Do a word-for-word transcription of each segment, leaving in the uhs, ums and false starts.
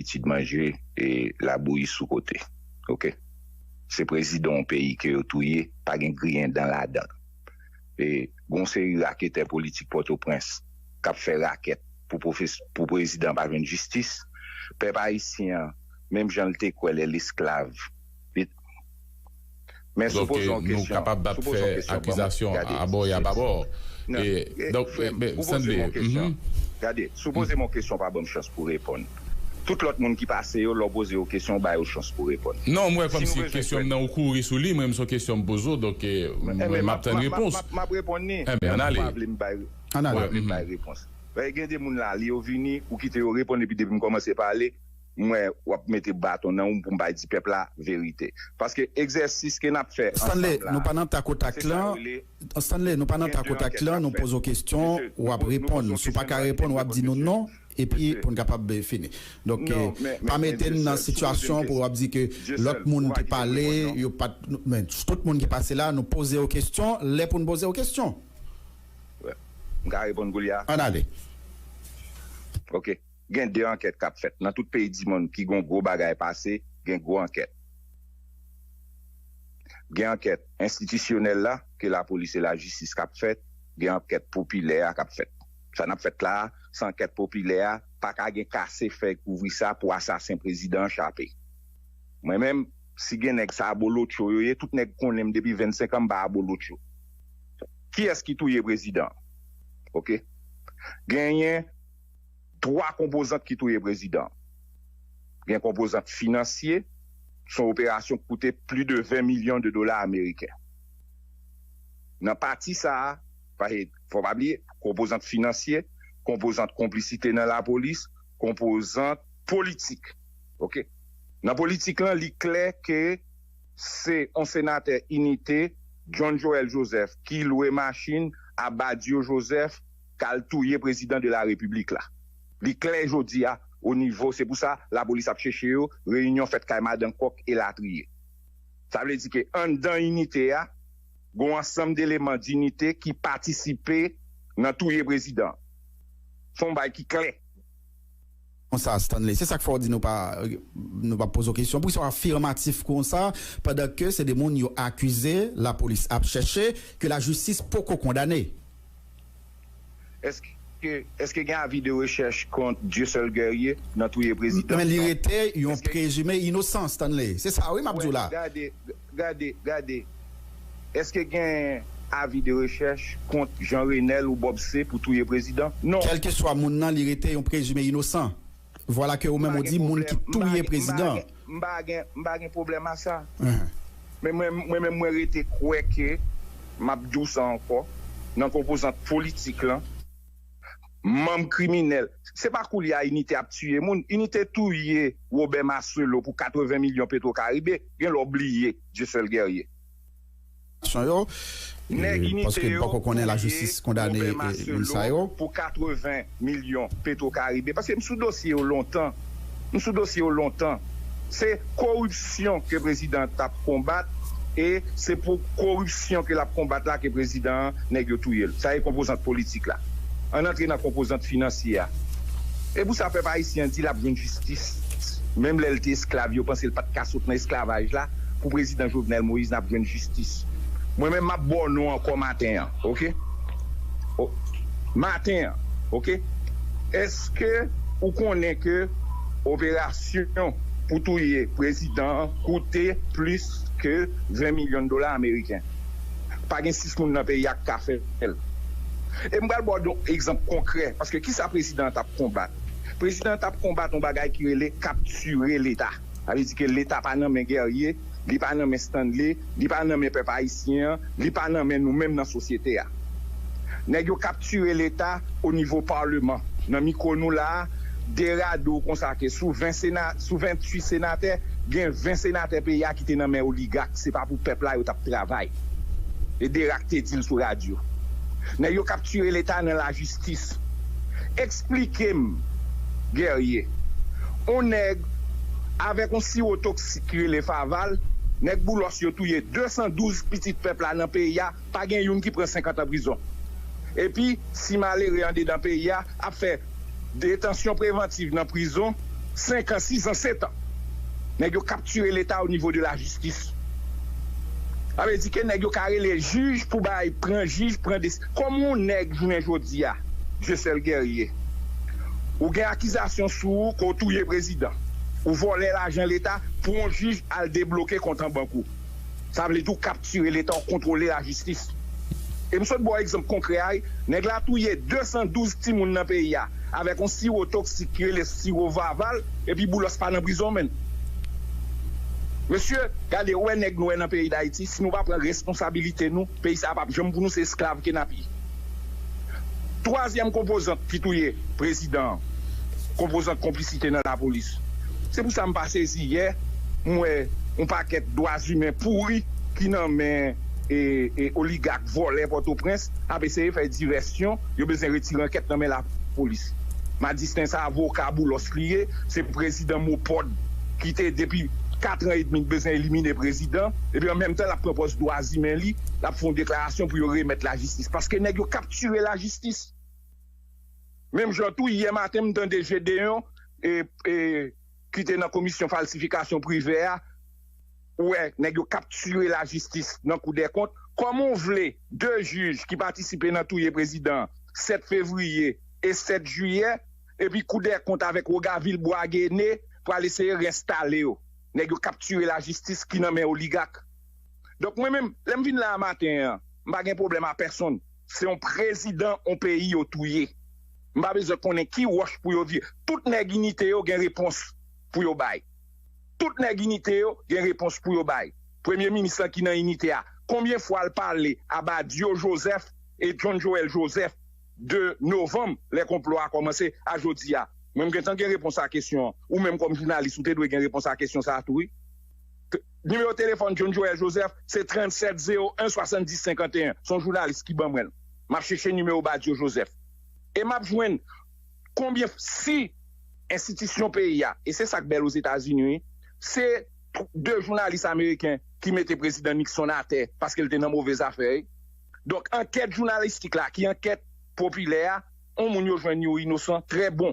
abitid manje e labouyi sou kote. Oke? Se prezidan yon peyi ke yo touye, pa gen griyen dan ladan l. E gon seri raketè politik Pòtoprens k ap fè rakèt pou pwofes- pou prezidan pa jwenn jistis. Pèp ayisyen an, menm jan l te kwè lè l esklav, li Men si w poze yon kesyon, si w poze yon kesyon, ban mwen, gade, frè m, ou poze m yon kesyon. Gade, si w poze m yon kesyon, pa ban m chans pou reponn. Tout lòt moun ki pase yo, lè w poze yo kesyon, w ba yo chans pou reponn. Non, m wè kòmsi kesyon m nan ou kouri sou li, mwen, m se yon kesyon m poze w, donk, eh, mwen, m ap tann repons. M ap reponn li. Ebyen, ann ale. Ou pa vle m bay, ou pa vle m bay repons. Gen de moun la, li yo vini, ou kite yo reponn, epi depi m kòmanse pale, m wè w ap mete baton nan ou pou m pa di pèp la verite. Paske egzèsis ke n ap fè ansanm la, se sa yo rele. Stanley, nou pa nan takotak lan, nou poze w kesyon, w ap reponn. Si w pa ka reponn, w ap di nou non, epi pou n kapab fini. Donk, pa mete n nan sitiyasyon pou w ap di ke lòt moun ki pale, yo pa t, men tout moun ki pase la, nou poze yo kesyon, lè pou n poze yo kesyon. M ka reponn koulye a? Ann ale. Oke. Gen de ankèt k ap fèt. Nan tout peyi dimonn ki gen yon gwo bagay pase, gen gwo ankèt. Gen ankèt enstitisyonèl la, ke lapolis e lajistis k ap fèt, gen ankèt popilè a k ap fèt. Sa n ap fèt la a, se ankèt popilè a, pa ka gen kase fèy kouvri sa pou asasen prezidan an chape. Mwen menm, si gen nèg se abolotcho yo ye, tout nèg konnen m depi vennsenk an, m pa abolotcho. Kiyès ki touye prezidan an? Oke? Genyen twa konpozant ki touye prezidan an. Gen konpozant finansye, se yon operasyon ki koute plis de ven milyon de dola ameriken. Nan pati sa a, paske fò w pa bliye, konpozant finansye, konpozant konplisite nan lapolis, konpozant politik. Oke? Nan politik lan, li klè ke se yon senatè Inite, John Joël Joseph, ki lwe machin a Badio Joseph k al touye prezidan de la repiblik la. Li klè jodi a, o nivo, se pou sa lapolis ap chèche yo, reyinyon fèt kay madan kòk elatriye. Sa vle di ke anndan Inite a, gen yon ansanm deleman Dinite ki patisipe nan touye prezidan an. Se yon bagay ki klè. Konsa, Stanley, se sa k fè w di nou pa, nou pa poze w kesyon. Poukisa w afimatif konsa, pandan ke se de moun yo akize, lapolis ap chèche, ke lajistis poko kondane? Èske, èske gen avi de rechèch kont Dieuseul Guerrier nan touye prezidan? Men li rete yon prezime inosan, Stanley. Se sa wi m ap di w la. Gade, gade, gade. Èske gen avi de rechèch kont Jean Renel ou Bob C pou touye prezidan? Non. Kèlkeswa moun nan, li rete yon prezime inosan. Vwala ke ou menm ou di moun ki touye prezidan. M pa gen, m pa gen, m pa gen pwoblèm a sa. Men mwen, mwen menm mwen rete kwè ke, m ap di w sa ankò, nan konpozant politik lan, manm kriminèl. Se pa koulye a Inite ap tiye moun. Inite touye Robert Marcelo pou katreven milyon Petro Caribe. Gen lè w bliye Dieuseul Guerrier. Yo, paske m poko konnen lajistis kondane moun sa yo. Pou katreven milyon Petro Caribe. Paske m sou dosye yo lontan. M sou dosye yo lontan. Se koripsyon ke prezidan t ap konbat e se pou koripsyon ke l ap konbat la ke prezidan an, nèg yo touye l. Sa e konpozant politik la. Ann antre nan konpozant finansye a. E pou sa pèp ayisyen an di l ap jwenn jistis. Menm lè l te esklav, yo panse l pa t ka sot nan esklavaj la. Pou prezidan Jovenel Moïse, n ap jwenn jistis. Mwen menm, m ap ba w non ankò maten an, oke? Maten an, oke? Èske ou konnen ke operasyon pou touye prezidan an koute plis ke ven milyon dola ameriken? Pa gen sis moun nan peyi a k ka fè l. E m pral ba w yon egzanp konkrè, paske kisa prezidan an t ap konbat? Prezidan an t ap konbat yon bagay ki rele kaptire Leta. Sa vle di ke Leta pa nan men Guerrier, li pa nan men Stanley, li pa nan men pèp ayisyen an, li pa nan men nou menm nan sosyete a. Nèg yo kaptire Leta o nivo paleman. Nan mikwo nou la a, de rado konsa ke sou ven sena, sou venntuit senatè, gen ven senatè peyi a ki te nan men oligak, se pa pou pèp la yo t ap travay. E Derac te di l sou radyo. Nèg yo kaptire Leta nan lajistis. Eksplike m, Guerrier. On nèg avèk on siwo toksik ki rele Faval, nèg Boulos yo touye de san douz pitit pèp la nan peyi a, pa gen youn ki pran senkant an prizon. Epi, si malere andedan peyi a ap fè detansyon prevantiv nan prizon, Senk an, sis an, sèt an. Nèg yo kaptire Leta o nivo de lajistis. Sa vle di ke nèg yo ka rele jij pou bay, pran jij, pran desi-, kòman yon nèg jounen jodi a, Dieuseul Guerrier, ou gen akizasyon sou ou ke w touye prezidan, ou vòlè lajan Leta pou yon jij al debloke kont an bank ou. Sa vle di w kaptire Leta, w kontwole lajistis. E m sot ba w egzanp konkrè a, wi. Nèg la touye de san douz timoun nan peyi a avèk yon siwo toksik ki rele siwo vaval, epi Boulos pa nan prizon menm. Mesye, gade, ou wè nèg nwè nan peyi Dayiti, si nou pa pran responsabilite nou, peyi sa a p ap janm pou nou, se esklav ke n ap ye. Twazyèm konpozant ki touye prezidan an, konpozant konplisite nan lapolis. Se pou sa m pa sezi yè, m wè yon pakèt dwa imen pouri ki nan men e, e oligak vòlè Pòtoprens ap eseye fè divèsyon, yo bezwen retire ankèt nan men lapolis. Madisten sa avoka Boulos li ye, se prezidan MOPOD ki te depi kat an edmi bezwen elimine prezidan, epi an menm tan l ap pran pòz dwa imen li, l ap fè yon deklarasyon pou yo remèt lajistis. Paske nèg yo kaptire lajistis. Menm jan tou, yè maten, m tande Gedeon, e, e, ki te nan komisyon falsifikasyon privè a, ou wè, nèg yo kaptire lajistis nan Kou dè Kont. Kòman w vle de jij ki patisipe nan touye prezidan an, sèt fevriye e sèt jiyè, epi Kou dè Kont avèk Wogavil Bwagene pral eseye restale yo? Nèg yo kaptire lajistis ki nan men oligak. Donk, mwen menm, lè m vin la a maten an, m pa gen pwoblèm a pèsonn. Se yon prezidan yon peyi yo touye. M pa bezwen konnen ki wòch pou yo vire. Tout nèg Inite yo gen repons pou yo bay. Tout nèg Inite yo gen repons pou yo bay. Premye minis lan ki nan Inite a, konbyen fwa l pale a Badio Joseph e John Joel Joseph de novanm, lè konplo a kòmanse, a jodi a? Mwen, m gentan gen repons a kesyon an. Ou menm, kòm jounalis, ou te dwe gen repons a kesyon sa a tou, wi. K-, nimewo telefòn John Joel Joseph, se trannsèt zewo en swasanndis senkanteyen. Se yon jounalis ki ban mwen l. M ap chèche nimewo Badio Joseph. E m ap jwenn konbyen, si enstitisyon peyi a, e se sa k bèl Ozetazini, wi, se tw-, de jounalis ameriken ki mete prezidan Nixon atè paske l te nan move zafè, wi. Donk, ankèt jounalistik la, ki ankèt popilè a, yon moun yo jwenn yo inosan, trè bon.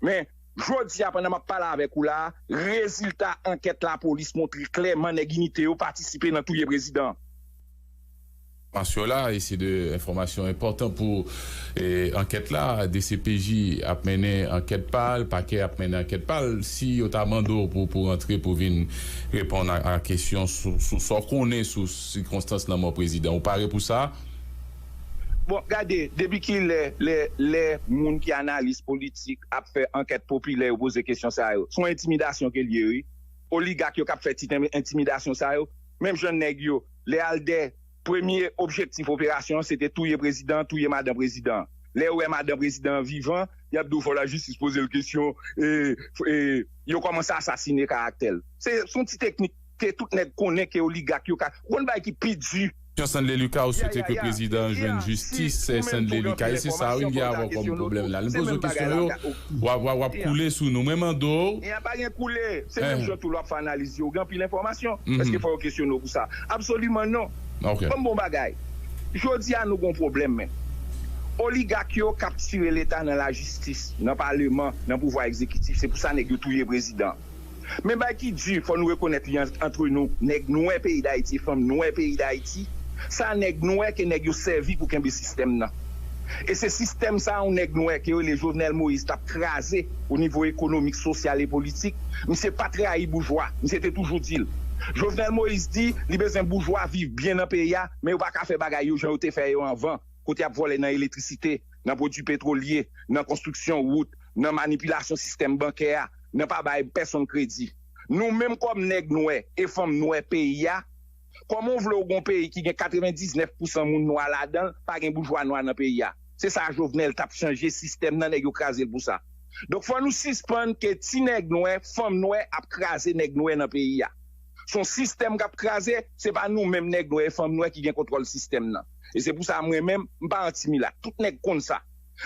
Men, jodi a, pandan m ap pale avèk ou la a, rezilta ankèt lapolis montre klèman nèg Inite yo patisipe nan touye prezidan an. Enfòmasyon la, e se de enfòmasyon enpòtan pou e, ankèt la. D C P J ap mennen ankèt pa l, pakè ap mennen ankèt pa l. Si yo ta mande w pou, pou rantre, pou vin reponn a, a kesyon sou, sou sa w konnen sou sikonstans lanmò prezidan, ou pare pou sa? Bon, gade, depi kilè lè, lè moun ki analis politik ap fè ankèt popilè, yo poze kesyon sa yo? Se yon entimidasyon ke l ye, wi. Oligak yo k ap fè ti entimidasyon sa yo. Menm jan nèg yo, lè Alder, premye objektif operasyon an, se te touye prezidan an, touye madan prezidan an. Lè yo wè madan prezidan an vivan, y ap di w fò lajistis poze l kesyon, e, e, yo kòmanse asasine karaktè l. Se, se yon ti teknik ke tout nèg konnen ke oligak yo ka. Ou konn bagay ki pi di? Kesyon Sandley Lucas, ou swete ke prezidan an jwenn jistis? Sandley Lucas, e se sa wi m gen avè w kòm pwoblèm la. Lè m poze w kesyon yo, w ap, w ap, w ap koule sou nou. Mwen mande w. E a pa gen koule. Se menm jan tou lè w ap fè analiz yo, ou gen anpil enfòmasyon. Èske fò yo kesyone w pou sa? Absoliman non. Ban m bon bagay. Jodi a, nou gen yon pwoblèm, men. Oligak yo kaptire Leta nan lajistis, nan paleman, nan pouvwa egzekitif. Se pou sa nèg yo touye prezidan. Men bagay ki di, fò nou rekonèt li ant, antre nou, nèg nwè peyi Dayiti e fanm nwè peyi Dayiti, sa nèg nwè ke nèg yo sèvi pou kenbe sistèm nan. E se sistèm sa a, yon nèg nwè ke yo rele Jovenel Moïse t ap kraze o nivo ekonomik, sosyal e politik. Misye pa trayi boujwa. Misye te toujou di l. Jovenel Moïse di li bezwen boujwa viv byen nan peyi a, men yo pa ka fè bagay yo jan yo te fè yo anvan, kote y ap vòlè nan elektrisite, nan pwodui petwolye, nan konstriksyon wout, nan manipilasyon sistèm bankè a, nan pa bay pèsonn kredi. Nou menm kòm nèg nwè e fanm nwè peyi a, kòman w vle w gen yon peyi ki gen katrevendiznèf pousan moun nwa ladan l, pa gen boujwa nwa nan peyi a? Se sa Jovenel t ap chanje sistèm nan, nèg yo kraze l pou sa. Donk fò nou sispann ke ti nèg nwè, fanm nwè ap kraze nèg nwè nan peyi a. Se yon sistèm k ap kraze, se pa nou menm nèg nwè e fanm nwè ki gen kontwòl sistèm nan. E se pou sa mwen menm, m pa anti milat. Tout nèg konn sa.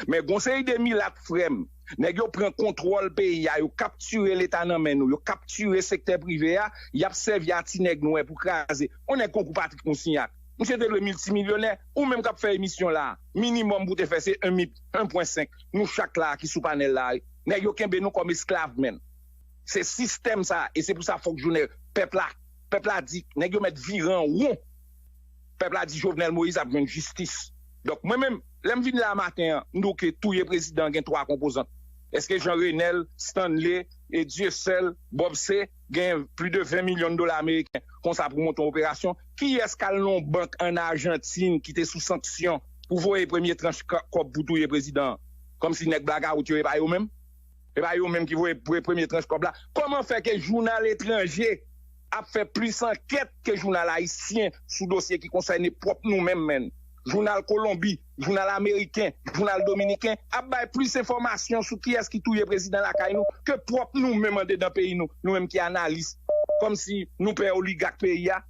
Men gon seri de milat frè m, nèg yo pran kontwòl peyi a, yo kaptire Leta nan men nou, yo kaptire sektè prive a, y ap sèvi a ti nèg nwè pou kraze. Yon nèg konkou Patrick Moussignac, misye te dwe miltimilyonè, ou menm k ap fè emisyon la a, minimòm pou w te fè se en mi-, en pwen senk, nou chak la a ki sou panèl la a, nèg yo kenbe nou kòm esklav menn. Se sistèm sa, e se pou sa fòk jounen pèp la, pèp la di, nèg yo mèt vire an won. Pèp la di Jovenel Moïse ap jwenn jistis. Donk, mwen menm, lè m vin la maten an, m di w ke touye prezidan gen twa konpozant. Èske Jean Renel, Stanley, e Dieuseul, Bob C, gen plis de ven milyon dola ameriken konsa pou monte yon operasyon? Kiyès k al nan yon bank ann Ajantin ki te sou sanksyon pou voye premye tranch ka- kòb pou touye prezidan an? Kòmsi nèg blakawout yo, e pa yo menm? E pa yo menm ki voye pre- premye tranch kòb la? Kòman fè ke jounal etranje ap fè plis ankèt ke jounal ayisyen sou dosye ki konsène pwòp nou menm, menm? Jounal Kolonbi, jounal ameriken, jounal dominiken ap bay plis enfòmasyon sou kiyès ki touye prezidan lakay nou ke pwòp nou menm andedan peyi nou, nou menm ki analis, kòmsi nou pè oligak peyi a.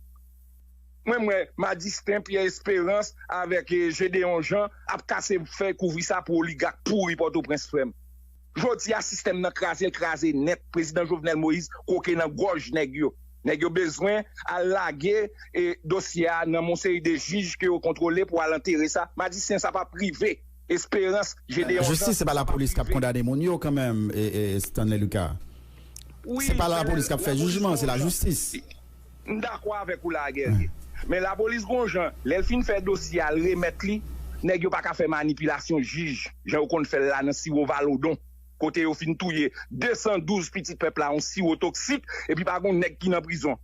Mwen, mwen, Madistin Pierre Espérance avèk eh, Gédéon Jean ap kase fèy kouvri sa pou oligak pouri Pòtoprens, frè m. Jodi a, sistèm nan kraze, l kraze nèt. Prezidan Jovenel Moïse koke nan gòj nèg yo. Nèg yo bezwen al lage e dosye a nan yon seri de jij ke yo kontwole pou al antere sa. Madisyen, sa p ap rive. Esperans, Gedeon Jean, Jistis, se pa lapolis k ap kondane moun yo kanmenm, e, e, Stanley Lucas. Se pa lapolis k ap fè jijman, se lajistis. M dakò avèk ou la, Guerrier. Men lapolis gon jan, lè l fin fè dosye a, l remèt li, nèg yo pa ka fè manipilasyon jij, jan yo konn fè l la nan Siwo Valodon, kote yo fin touye de san douz pitit pèp la, yon siwo toksik, epi pa gon nèg ki nan prizon.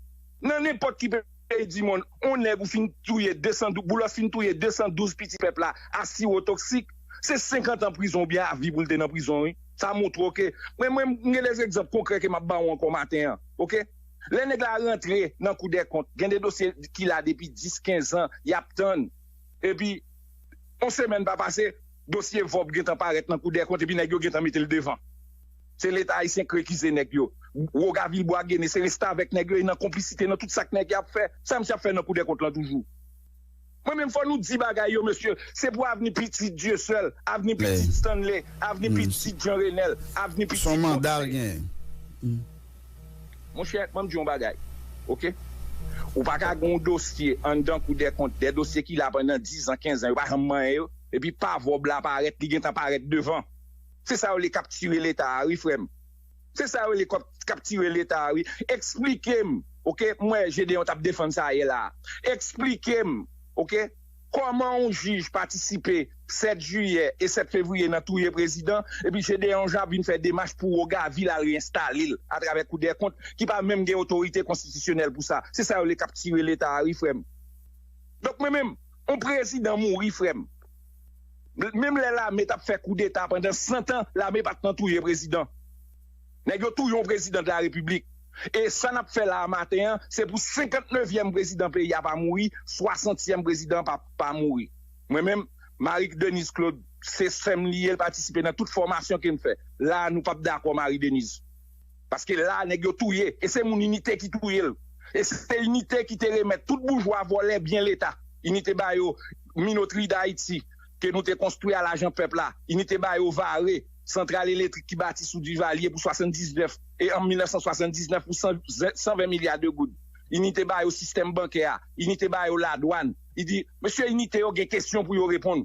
Nan nenpòt ki peyi di monn, yon nèg ou fin touye de san douz, Boulos fin touye de san douz pitit pèp la a siwo toksik, se senkant an prizon oubyen avi pou l te nan prizon, wi. Sa montre w ke, mwen, mwen, m gen de egzanp konkrè ke m ap ba w ankò maten an, oke? Lè nèg la rantre nan Kou dè Kont, gen de dosye ki la depi dis, kenz an, y ap tann. Epi, yon semèn pa pase, dosye Vòb gentan parèt nan Kou dè Kont, epi nèg yo gentan mete l devan. Se Leta ayisyen k rekize nèg yo. Woga Vilbwa Gene, se restavèk nèg yo, e nan konplisite nan tout sa k nèg yo ap fè. Sa misye ap fè nan Kou dè Kont lan toujou? Mwen menm, fò nou di bagay yo, mesye. Se pou avni pitit Dieuseul, avni pitit Stanley, avni pitit Jean Renel, avni pitit. Se yon manda l genyen. Monchè, ban m di yon bagay, oke? Ou pa ka gen yon dosye anndan Kou dè Kont, de dosye ki la pandan diz an, kenz an, yo pa janm manyen yo, epi pa Vòb la parèt, li gentan parèt devan. Se sa yo rele kaptire Leta a, wi, frè m. Se sa yo rele kap- kaptire Leta a, wi. Eksplike m, oke? M wè Gedeon t ap defann sa yè la a. Eksplike m, oke? Kòman yon jij patisipe sèt jiyè e sèt fevriye nan touye prezidan, epi Gedeon Jean ap vin fè demach pou Wogavil al reyenstalel atravè Kou dè Kont, ki pa menm gen otorite konstitisyonèl pou sa. Se sa yo rele kaptire Leta a, wi, frè m. Donk, mwen menm, yon prezidan mouri, frè m. Menm lè lame t ap fè koudeta pandan san tan, lame pa t nan touye prezidan. Nèg yo touye yon prezidan de la repiblik. E sa n ap fè la a maten an, se pou senkantnevyèm prezidan peyi a pa mouri, swasantyèm prezidan pa, pa mouri. Mwen menm, Marie Denise Claude, se sè m li ye, l patisipe nan tout fòmasyon ke m fè. La a, nou p ap dakò Marie Denise. Paske la a, nèg yo touye, e se moun Inite ki touye l. E se Inite ki te remèt tout boujwa vòlè byen Leta. Inite ba yo Minoterie d'Haïti, ke nou te konstwi a lajan pèp la. Inite ba yo Vare, santral elektrik ki bati sou Duvalier pou swasanndiznèf, e an mil nèf san swasanndiznèf pou san, san ven milya de goud. Inite ba yo sistèm bankè a. Inite ba yo ladwàn. Li di, mesye Inite yo gen kesyon pou yo reponn.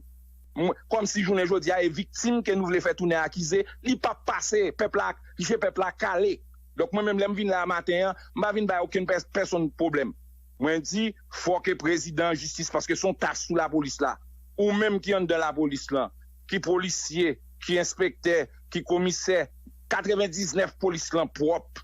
Mwen, kòmsi jounen jodi a, e viktim ke nou vle fè tounen akize, li p ap pase, pèp la, je pèp la kale. Donk, mwen menm, lè m vin la a maten an, m pa vin bay okenn pè- pèsonn pwoblèm. Mwen di, fò ke prezidan an jistis, paske se yon tas sou lapolis la. Ou menm ki anndan lapolis lan, ki polisye, ki enspektè, ki komisè, katrevendiznèf polis lan pwòp.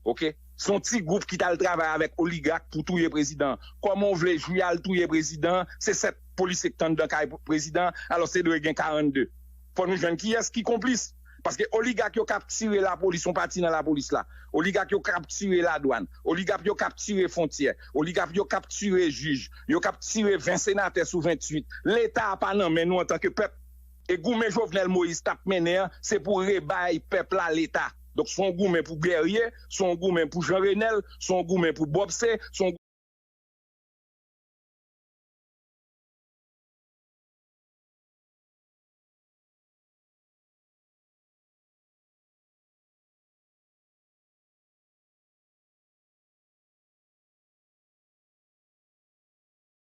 Oke? Se yon ti gwoup ki t al travay avèk oligak pou touye prezidan an. Kòman w vle jwi al touye prezidan an? Se sèt polisye ki t anndan kay prezidan an, alò se dwe gen karannde. Fò nou jwenn kiyès ki konplis. Paske oligak yo kaptire lapolis, yon pati nan lapolis la. Oligak yo kaptire ladwàn. Oligak yo kaptire fwontyè. Oligak yo kaptire jij. Yo kaptire ven senatè sou venntuit. Leta a pa nan men nou antanke pèp. E goumen Jovenel Moïse t ap mennen an, se pou rebay pèp la Leta. Donk, se yon goumen pou Guerrier, se yon goumen pou Jean Renel, se yon goumen pou Bob C, se yon